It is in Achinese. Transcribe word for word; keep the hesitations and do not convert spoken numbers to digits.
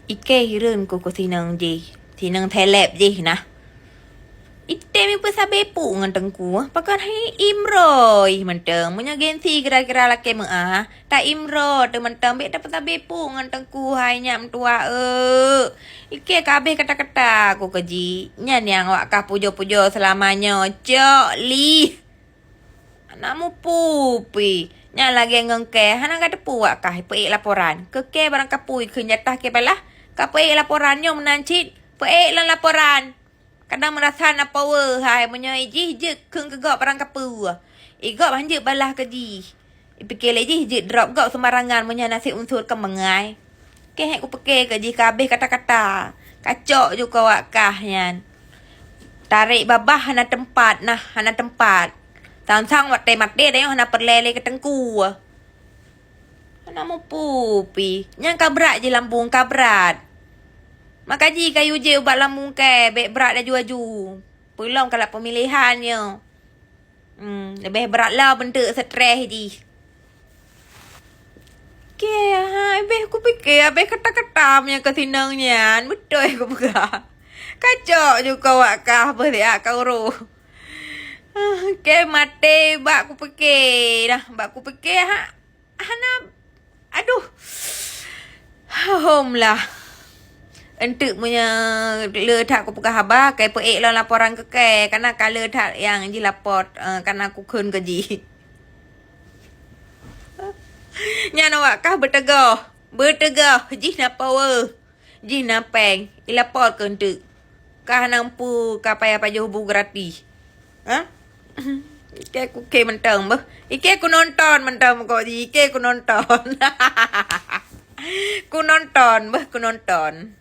Ikei hireuen ku keu sinong jih. Sinong seleb jih nah. Item ipeusabe pu ngon teungku. Pakon hai Imroe mantong. Meunyoe gengsi kira-kira lakée meuah, ta Imroe teuh mantong, bék tapeusabe pu ngon teungku hai nyak meutuah eu. Ikei ka abéh kata-kata ku keu jih. Nyan nyang awak kah pujoe-pujoe seulama nyoe. Cok lih. Hana mupu pih. Nyan lagée ngon kée, hana ka teupeu wak kah peuék laporan. Keu kée barang kapui kheun jatah kée balah. Ka peuék laporan nyoe meunan cit. Peuék lom laporan. Kadang meurasa na power hai meunyoe jih jeuet kheun keu gob barang kapui. Igob hanjeuet balah keu jih. Ipike lé jih jeuet drop gob seumarangan meunyoe naseb unsur keu meungai. Keuhai kupike keu jih ka abéh kata-kata. Kacok ju keu awak kah nyan. Tarek babah hana teumpat nah, hana teumpat. Sang-sang watée maté tanyoe hana peureulée lé keu teungku. Hana mupu pih. Nyang ka brat jih lambung ka brat. Maka jih kayu jih ubat lambung kée bék brat laju-laju. Peulom kalak pemilihan nyoe. Hmm, leubeh brat lom beuntuk stres jih. Kée, ha, abéh kupike, abéh kata-kata meunyoe keu sinong nyan, beutôi kupeugah. Kacok ju keu awak kah beuh siat ka uroe. Ah, kée maté bak kupike dah, bak kupike ha. Hana, aduh. Hom lah. Enteuk meunyoe le that kupeugah haba, kée peuék lom laporan keu kée, kana ka le that nyang jilapor, eh, kana kukheun keu jih. Nyan awak kah beuteugoh, beuteugoh jih na power, jih na péng, ilapor keu enteuk. Kah na empu ka payah pajoh bu gratis. Ha? Ike ku ke mantong beuh. Ike ku nonton mantong kok ji. Ike ku nonton. Ku nonton beuh, ku nonton.